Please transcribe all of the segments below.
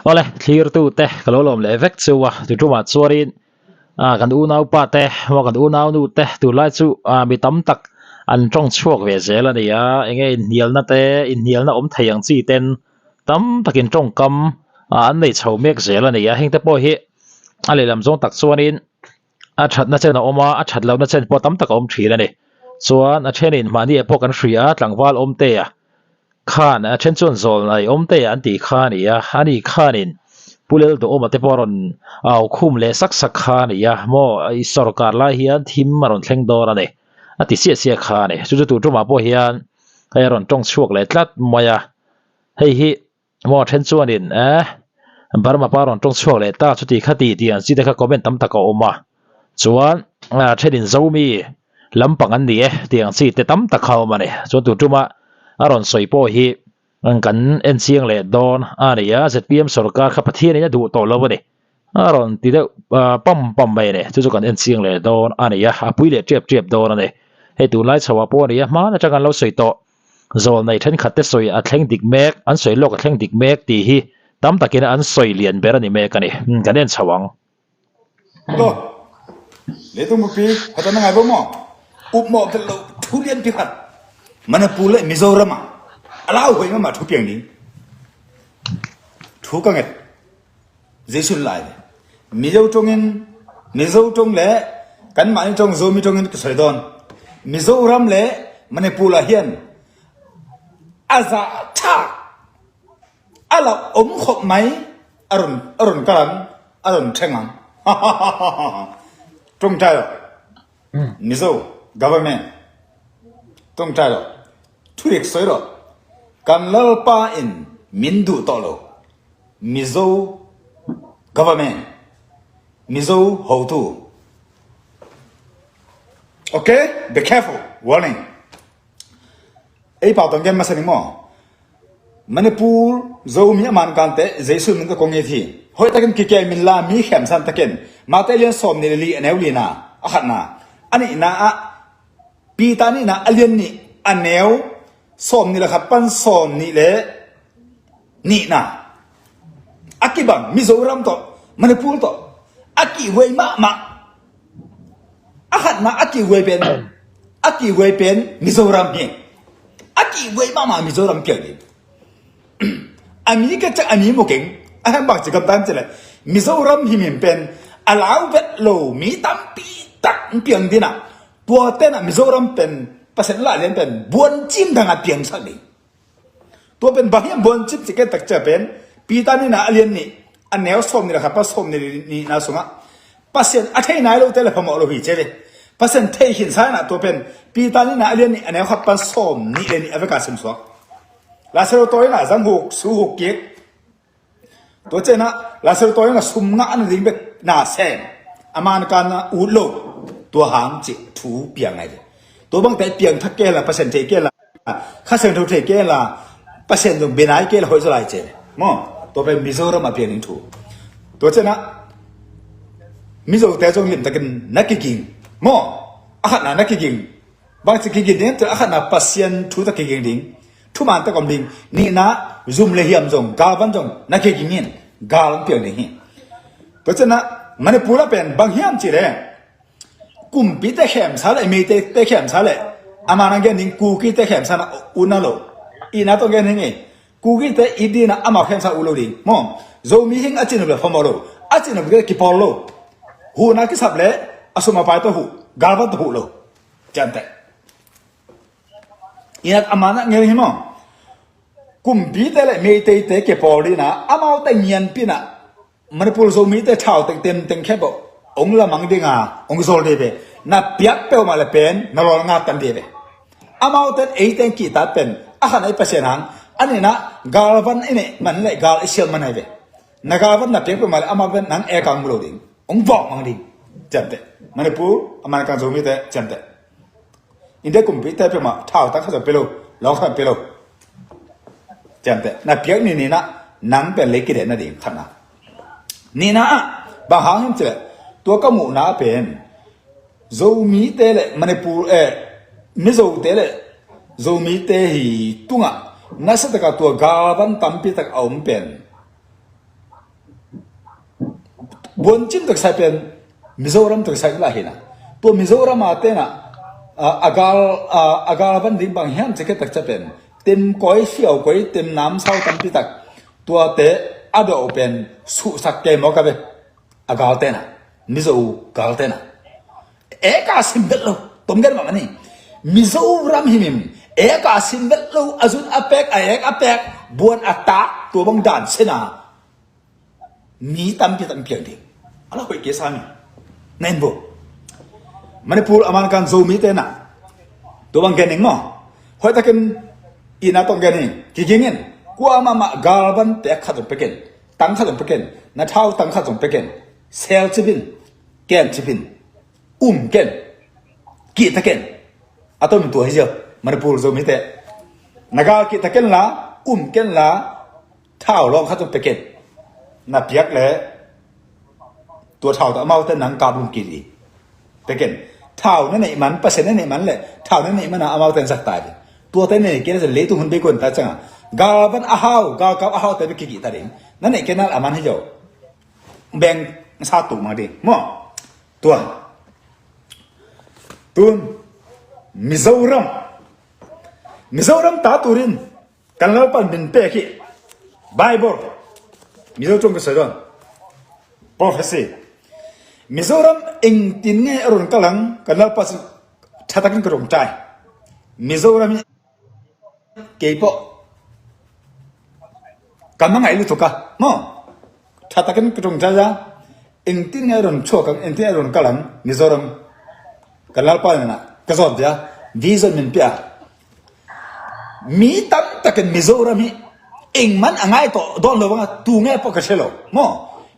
Awle, thlirtute ka lo lawm leh vek chu a, ti tumah chuanin ah kan unaupa te maw kan unaunu te tunlai chu ah mi tam tak an tawng chhuak ve zel a ni a, enge inhnialna te inhnialna awm thei ang chi ten tam takin tawngkam ah an nei chho mek zel a ni a, heng te pawh hi a lehlam zawng tak chuanin a thatna chen a awm a, a that lohna chen pawh tam tak a awm thin a ni. Chuan a thenin mahni ah pawh kan hria a, tlangval awm te a khan a then chuan zawl ai awm te an tih kha a ni a, ani khanin Pu Lelduhawma te pawh a rawn au khum leh sak sak kha a ni a, maw i sawrkar lai hian thim a rawn thleng dawn a ni a ti siah siah kha a ni. Chu chu tur tumah pawh hian hei a rawn tawng chhuak leh tlat mai a, hei hi Maw then chuanin eh Burma pa rawn tawng chhuak leh ta chuti kha ti tih ang chi te kha comment tam tak a awm a chuan ah thenin Zomi lampang an ni e tih ang chi te tam tak kha a awm a ni chuan tun tuma a rawn sawi pawh hi kan en chiang leh dawn a ni a zpm sorkar kha Pathianin a duh tawh lo a ni a rawn ti deuh pam pam mai a ni chu chu kan en chiang leh dawn a ni a a pui leh tep tep dawn a ni hei tunlai chho ah pawh a ni a hmaan atang an lo sawi tawh. Zawlnei thenkhat te sawi a thleng dik mek, an sawi lawk a thleng dik mek tih hi tam takin an sawi lian ber a ni mek a ni. Kan en chho ang. Lo, Leitung mipi hatan na ngai bo maw? Up maw tel lo thu lian pi khat. Manipur le Mizoram ah alau hoi ma ma thu piang ding. Thu ka nget. Zeisun lai le. Mizo tong in Mizo tong le kan mah ni tong Zomi tong in ka soi don. Mizoram le Manipur ah hian aza tha ala om khop mai arun arun kalang arun thengang. Tong tai lo. Mizo government tong tai lo. Thurik soi ro. Kan lalpa in min duh tawh lo. Mizo government, Mizo hotu. Okay, be careful, warning. Ei pau tong gen masa ni mo. Manipur zo mi aman kan te Jesu min ka kong e thi. Hoi takin ki ke min la mi khem san takin. Ma te lian som ni li aneu li na. Akhat na. Ani na a pi ta ni na alian ni aneu som ni la khat pan som ni le Nih na a ki bang Mizoram to Manipur to a ki huai mah mah a hat na a ki huai pen a ki huai pen Mizoram hi a ki huai mah mah Mizoram piak ding ami ka cha ami mo keng a hem bak chi kam tan chile Mizoram hi min pen alau vet lo mi tampi tak piang dina tua ten a Mizoram pen pasel la len pen buan chim dang a piang sak ding Tua pen bang hian buan cip cik tak che pen Peter nih na alian nih a neo som ni la kha pa som ni ni na sungah pasien a thei nai lo te le phamo lo hi che ve pasien thei hin sai na tua pen Peter nih na alian nih a neo kha pa som ni le ni aveka sim suak la sero toy na zang huk su huk kik To chen ah lasir tawi na sum nga an ring bek na sen aman kan na u lo to hang chi thu piang ngai ve to bang te piang thak ke la pasien the ke la kha sen tho the ke la pasien jong benai ke la hoi zalai che mo to pe mizoram a piang ning thu to chen ah mizo te jong lim takin na ki king mo a khat na na ki king bang chi ki king ding to a khat na pasien thu ta ki king ding Thuman tak om ding ni na zum le hiam zong galvan zong na ke ging in gal an piang ding hi. To chen na Manipur a pen bang hiam chi le kumpi te khem sa le mi te te khem sa le ama nang gen ding kuki te khem sa na una lo i na to gen hing e kuki te idi na ama khem sa ulo ding mo zo mi hing achin le fomo lo achin le ki por lo hu na ki sap le asuma pai to hu galvan to hu lo chan te Inat aman ah ngel hi maw kumpi te le meitei te ke pawl in ah amau te ngian pin ah Manipur zomi te thau te tem teng khe bo ong lamang ding ah ong zol de ve na piak pe ma le pen na rol nga tan de ve amau ten ei ten ki ta pen a han ai pasien hang ani na galvan ine man le gal isial man ai ve na galvan na piak pe ma le amau ben nang e kang mulo ding ong vok mang ding chan te Manipur aman kan zomi te chan te India kumpi te pe ma thau tak kha pe lo long kha pe lo chan te na piak ni ni na nang pe le ki de na ding khat na ni na ba hang him che to ka mu na pen zomi te le manipur e mizo te le zomi te hi tunga na sa taka to gavan tampi tak aum pen. Buan chin tak sai pen Mizoram tak sai la hina. To Mizoram a te na agal agal ban ding bang hiam che tak cha pen tem koi siau koi tem nam sau tam pi tak tua te ado pen su sak ke mo ka be agal te na Mizo gal te na e ka sim bet lo tom gen ma ni Mizoram hi mim e ka sim bet lo azun apek a ek apek buan ata to bang dan sena Mi tampi tam piak ding. Ala hoi ke sami. Nain bu. Manipur aman kan zomi te na. To bang gening mo. Hoi takin ina tong geni kigingin kwa ma ma galban te khat peken tang khat peken na thau tang khat peken sel chibin ken chibin um ken ki taken atom tu hi Manipur zomi te naga ki taken la um ken la Thau lawng kha cu peket na piak le tua thau ta mau te nang kap lung kil i peken thau na nei man pasen na nei man le thau na nei man a amau ten sak tai tua te nei ke le tu hun be kon ta changa ga ban a hau ga ka a hau te ki ki ta ding na nei ke na aman hi jo beng sa tu ma ding mo tua tun Mizoram Mizoram ta turin Kan Lalpan min pek hi Bible Mizo ṭawng ka sawi dawn prophecy Mizoram engtin nge a rawn kal ang kan Lalpa chu ṭha takin ka rawn ṭai Mizoram hi keipawh ka hmangaih lutuk a maw ṭha takin ka ṭawngṭai a engtin nge a rawn chhuak ang engtin nge a rawn kal ang Mizoram kan Lalpa hnenah ka zawt ve a vision min pe a. Mi tam takin Mizoram hi engman a ngai tawh dawn lo anga tu nge pawh ka hre lo maw?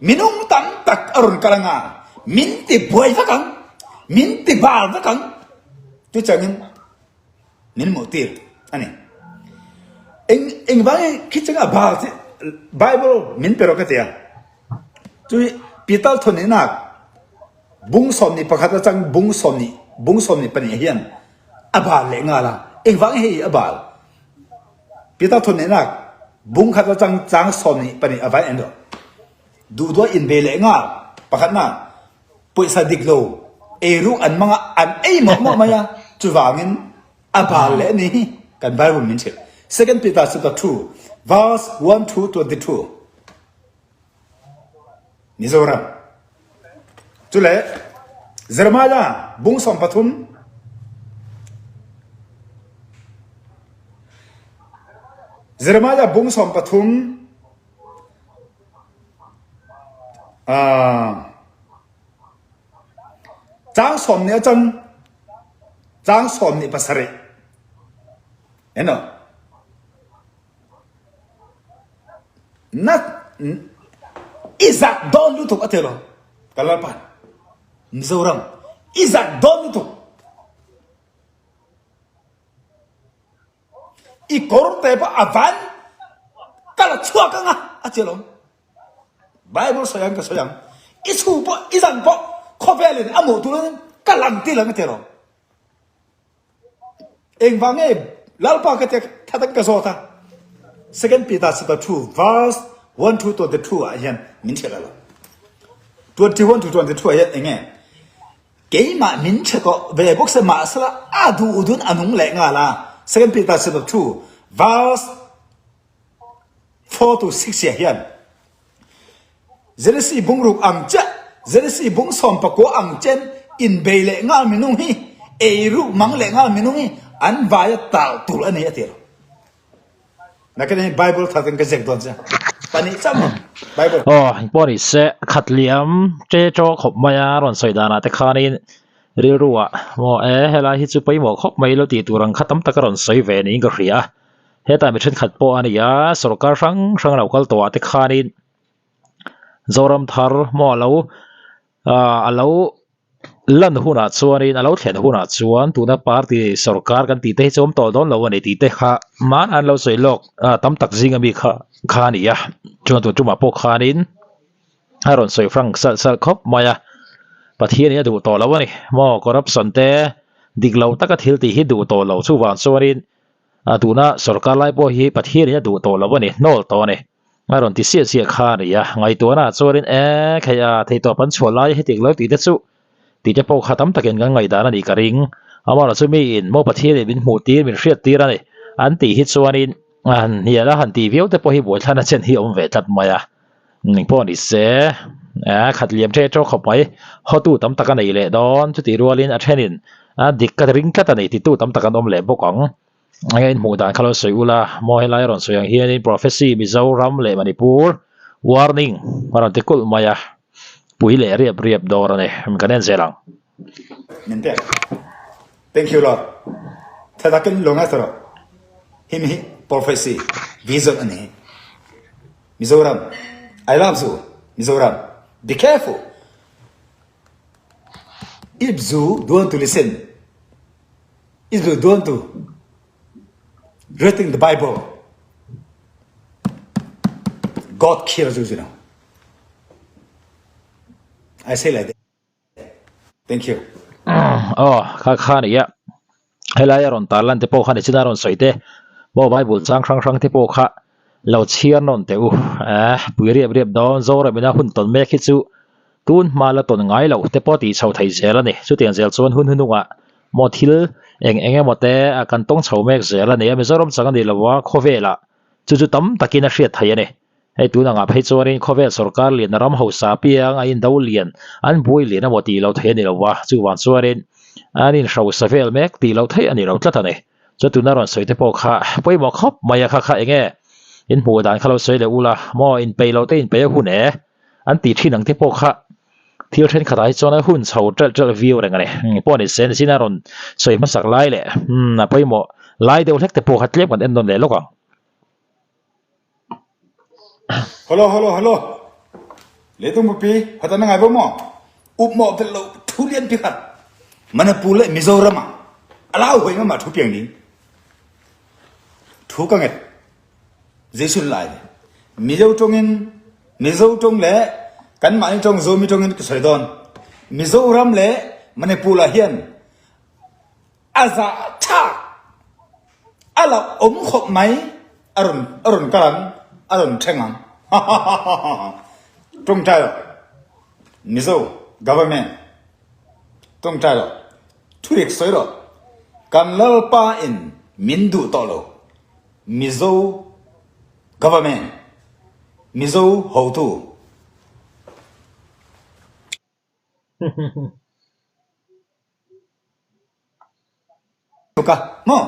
Minung tam tak a rawn kal anga min ti buai vak ang, min ti bal vak ang chu changin min hmuh tir a ni. Eng engvangin khi changa bal chi Bible min pe rawh ka ti a, chu hi Pital thawninak bung 11 atang bung 20 bung 22 hian A bal leh nghal a, engvang hei a bal? Peter thawhneihnak bung khat atang chang 22 a vai en rawh. Duhduah in be leh nghal. Pakhatnak, pawisa dik lo eiruk an mang a, an ei mawh mawh mai a, chuvangin a bal leh ni hi kan Bible min hrilh. Second Peter chapter 2 verse 1 to 22. Mizoram. Cule Jeremiah bung 13 Jeremiah bung 13 uh, cang sawm nih a cang cang sawm nih pasarih eno Na i zak dawn lutuk a ti lo. Ka lalpa Mizoram i zak dawn lutuk. I kawr te pawh a van ka la chhuak anga a ti lo. Bible sawi ang ka sawi ang. I chhu pawh i zan pawh khawvelin a hmuh turin ka lang ti lang a ti lo. Engvang nge Lalpa ka tia thatak ka zawt a Second Peter chapter 2 verse 1 to 22 ah hian min hrilh a lo. 21 to 22 ah hian enge keimah min hre tawh ve bawk se mahsela a duh dun a nung leh nghal a Second Peter chapter 2 verse 4 to 6 ah hian Genesis bungruk ang chiah, Genesis bung 19 ang chen inbei leh nghal minung hi eiruk mang leh nghal minung hi an vai a tal tur a ni a ti lo. Nakin hi Bible thar ten ka ziak dawn che. Pahnih chauh maw Bible. Aw, engpawh ni se, khat liam che chaw khawp mai a rawn sawi danah te khanin rilru ah maw e helai hi chu pawimawh khawp mai lo tih tur ang kha tam tak a rawn sawi ve niin ka hria a. Hetah mi thenkhat pawh a ni a, sorkar hrang hrang lo kal tawh ah te khanin Zoram thar maw a lo ah a lo lan hunah chuanin a lo thlen hunah chuan tuna party sorkar kan tih te hi chu awm tawh dawn lo a ni tih te kha hmanah an lo sawi lawk ah tam tak zing ami kha kha a ni a chuan tun tumah pawh khanin a rawn sawi hrang salh salh khawp mai a Pathian in a duh tawh lo a ni maw corruption te dik lo taka thil tih hi duh tawh lo chuvang chuanin. A tuna sorkar lai pawh hi Pathianin a duh tawh lo a ni, hnawl tawh a ni. A rawn ti siah siah kha a ni a, ngaihtuahna ah chuanin e khei a, theihtawp an chhuah lai hetiang lo tih te chu tih te pawh kha tam takin kan ngaihdan a nih ka ring. Amaherawh chu miin maw Pathianin min hmuh tir, min hriat tir a ni an tih hi chuanin han hnial a, han tih viau te pawh hi buaithlana chen hi a awm ve tlat mai a. Eng pawh ni se, a khat liam ṭe ṭawk khawp mai, hawtu tam tak a nei leh dawn, chutih rualin a ṭhenin a dik ka ring tlat a ni titu tam tak an awm leh bawk ang. Enge in hmuh dan kha lo sawi ula, maw helai a rawn sawi ang hianin Prophecy Mizoram leh Manipur warning a rawn ti kulh mai a, pui leh riap riap dawr a ni, kan en zel ang. Min pek. Thank you Lord. Tha takin lo ngaithla rawh. Himi hi prophecy vision a ni hi. Mizoram, I love you Mizoram. Be careful. If you don't want to listen, If you don't to reading the Bible, God kills you, you know. I say like that. Thank you. Aw, kha kha ni a. Helai a rawn tar lan te pawh kha ni chin a rawn sawi te. Maw Bible chang hrang hrang te pawh kha lo chhiar nawn teh u. Eh, pui riap riap dawn Zoram ina hun tawn mek hi chu Tun hma la tawn ngai loh te pawh tih chho thei zel a ni. Chutiang zel chuan hun hunungah maw thil eng eng emaw te kan tawng chho mek zel a ni a, Mizoram chang a ni lo a, khawvelah chu chu tam takin a hriat thei a ni. Hei tun angah phei chuanin khawvel sorkar lian ram hausa apiang a indo lian an buai lian emaw tih loh theih a ni lo a, chuvang chuanin an inhrosa vel mek tih loh theih a ni lo tlat a ni. Chuan tuna rawn sawi te pawh kha pawimawh khawp mai a, kha kha eng nge in hmuh dan kha lo sawi leh ula maw inpeih loh te inpeih a hun e. An tih thin ang te pawh kha thil thenkhatah hi chuan a hun chho ṭelh ṭelh viau reng a ni. Eng pawh ni se nichin a rawn sawi hmasak lai leh umm a pawimawh lai deuh hlek te pawh kha tlem kan en nawn leh lawk ang. Hello hello hello Leitung pupi hatan na ngai bo maw up maw tel lo thu lian pi khat Manipur le Mizoram ah alau hoi ma ma thu piang ding thu ka nget Jesuh lai Mizo tawngin Mizo tawng le kanmah ni tawng Zomi tawngin ka sawi dawn. Mizoram le Manipur ah hian a za thlak a lo awm khawp mai a rawn a rawn kal ang a rawn thleng ang tawngtai rawh Mizo government tawngtai rawh thudik sawi rawh kan Lalpa in min duh tawh lo. Mizo government, Mizo hotu. Ka maw?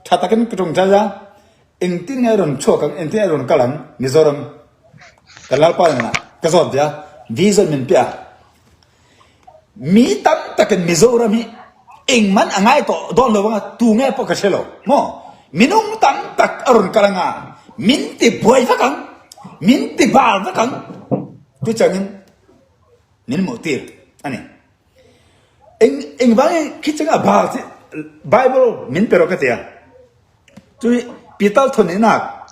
Tha takin ka tawngtai a, engtin nge a rawn chhuak ang, engtin nge a rawn kal ang Mizoram kan Lalpa hnenah ka zawt ve a, vision min pe a. Mi tam takin Mizoram hi engman a ngai tawh dawn lo anga tu nge pawh ka hre lo maw? Minung tam tak a rawn kal anga min ti buai vek ang, min ti bal vek ang ti changin min hmuh tir a ni. Eng engvangin khi changa bal chi Bible min pe rawh ka ti a. Cui Pital thawninak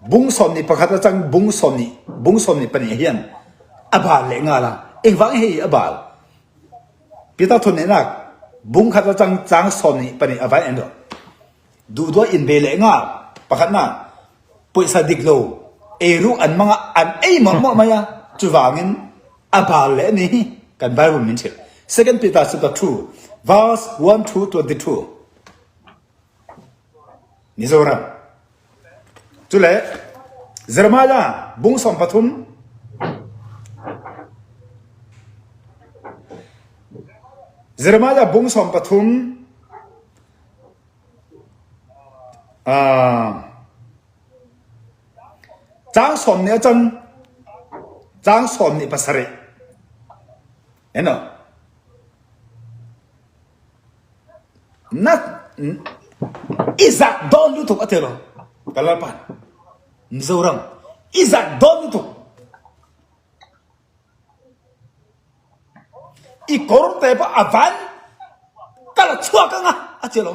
bung 11 atang bung 20 bung 22 hian a bal leh ngal a. Engvang hei a bal? Pital thawninak bung khat atang chang 22 a vai en ro. Duhduah in be leh ngal. Pakhatna pawisa dik lo eiruk an manga an ei mawlh mawlh mai a. Chuvangin a bal leh ni hi kan Bible min hrilh. Second Peter chapter 2 verse 1 to 22. Mizoram cu le Jeremiah bung 13 Jeremiah bung 13 uh, cang sawm nih a cang cang sawm nih pasarih eno Na i zak dawn lutuk a ti lo. Ka Lalpa Mizoram i zak dawn lutuk. I kawr te pawh a van ka la chhuak anga a ti lo.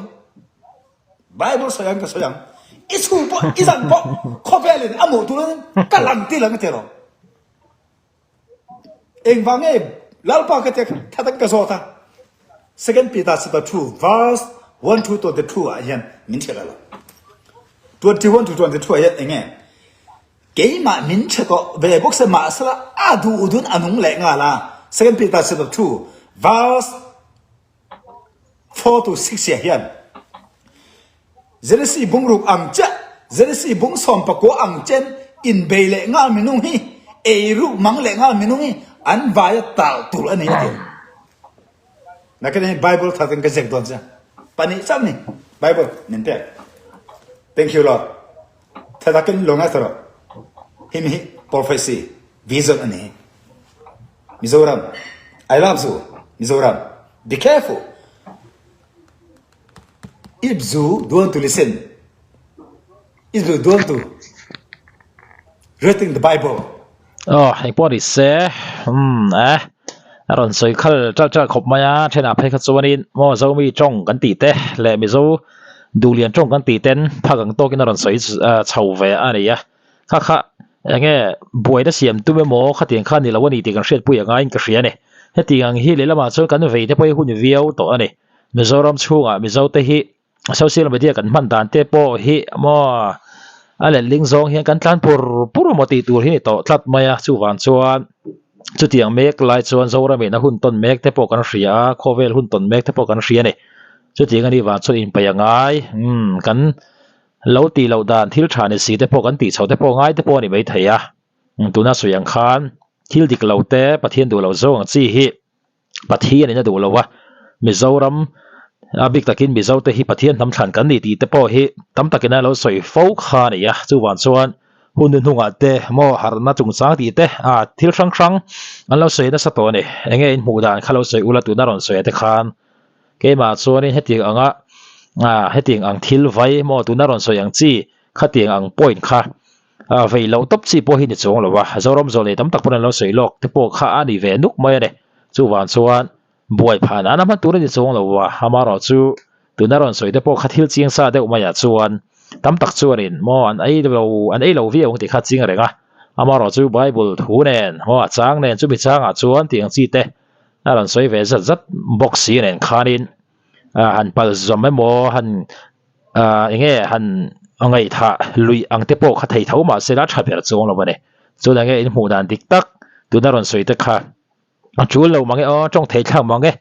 Bible sawi ang ka sawi ang. I chhung pawh i zan pawh khawvelin a hmuh turin ka lang ti lang a ti lo. Engvang nge Lalpa ka tia tha tak ka zawt a. Second Peter chapter 2 verse 1 to 22 ah hian min hrilh a lo. 21 to 22 ah hian enge? Keimah min hre tawh ve bawk se mahsela a duh dun a nung leh nghal a, Second Peter chapter 2 verse 4 to 6 ah hian Genesis bungruk ang chiah Genesis bung 19 ang chen inbei leh nghal minung hi eiruk mang leh nghal minung hi an vaia tal tur a ni a ti. Nakin hi Bible thar in ka ziak dawn che. Pahnih chauh ni Bible min pek. Thank you Lord. Thadakin lo ngaithla rawh. Himi hi prophecy, vision a ni. Mizoram, I love you, Mizoram. Be careful. If you don't want to listen, if you don't want to reading the Bible. Oh, eng pawh ni se, um, eh, a rawn sawi khal ṭal ṭal khawp mai a, ṭhenah phei kha chuanin maw Zomi ṭawng kan tih te leh Mizo Duhlian ṭawng kan tih ten phak ang tawkin a rawn sawi chho ve a ni a, kha kha eng nge buaina siam tum emaw khatiang kha ni lo a ni tih kan hriatpui a ngaiin ka hria a ni. Hetiang ang hi lehlamah chuan kan vei te pawh hi hun viau tawh a ni. Mizoram chhungah Mizo te hi social media kan hman dan te pawh hi maw a letling zawng hian kan tlan pur pur emaw tih tur hi ni tawh tlat mai a, chuvang chuan chutiang mek lai chuan Zoramin a hun tawn mek te pawh kan hria a, khawvel hun tawn mek te pawh kan hria a ni. Chutiang a nih vang chuan inpeih a ngai, umm kan lo tih loh dan thil tha ni si te pawh kan tih chhoh te pawh ngai te pawh a ni maithei a, tuna sawi ang khan thil dik lo te Pathian duh loh zawng ang chi hi Pathian in a duh lo a, Mizoram a bik takin Mizo te hi Pathian hnam thlan kan ni tih te pawh hi tam takin a lo sawi fo kha a ni a, chuvang chuan hun hnuhnungah te maw harhna chungchang tih te ah thil hrang hrang an lo sawi nasa tawh a ni, enge in hmuh dan kha lo sawi ula tuna rawn sawi ah te khan keimah chuanin hetiang anga ah hetiang ang thil vai maw tuna rawn sawi ang chi khatiang ang point kha Ah vei loh tawp chi pawh hi ni chuang lo a, Zoram zawh leh tam tak pawn an lo sawi lawk te pawh kha a ni ve nuk mai a ni. Chuvang chuan buai phah nana hman tur a ni chuang lo a, amaherawh chu tuna rawn sawi te pawh kha thil chiang sa deuh maiah chuan tam tak chuanin maw an ei lo an ei lo viau ang tih kha ching reng a, amaherawh chu Bible thu nen maw a chang nen chumi changah chuan tih ang chi te a rawn sawi ve zat zat bawk si nen khanin ah han pal zawm emaw han ah eng nge han ngaihthah luih ang te pawh kha thei tho mah se la tha ber chuang lo a ni. Chuan eng nge in hmuh dan dik tak tuna rawn sawi te kha a tul lo mang e aw tawng thei thlak mang e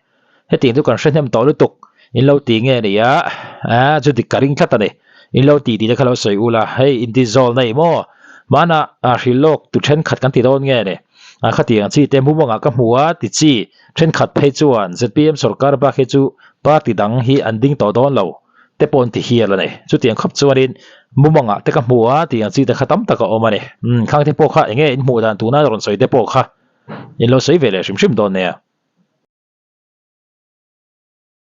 hetiang chu kan hre hnem tawh lutuk in lo ti nge ni a ah chu dik ka ring tlat a ni in lo ti tih te kha lo sawi ula hei inti zawl nei maw hmanah ah hrilh lawk tu thenkhat kan ti dawn nge ni ah khatiang chi te mumangah ka hmu a ti chi thenkhat phei chuan zpm sorkar bak hi chu party dang hi an ding tawh dawn lo. te pawh an ti hial a ni. Chutiang khawp chuanin mumangah te ka hmu a tih ang chi te kha tam tak a awm a ni. Umm khang te pawh kha eng nge in hmuh dan tuna rawn sawi te pawh kha in lo sawi ve leh hrim hrim dawn nia.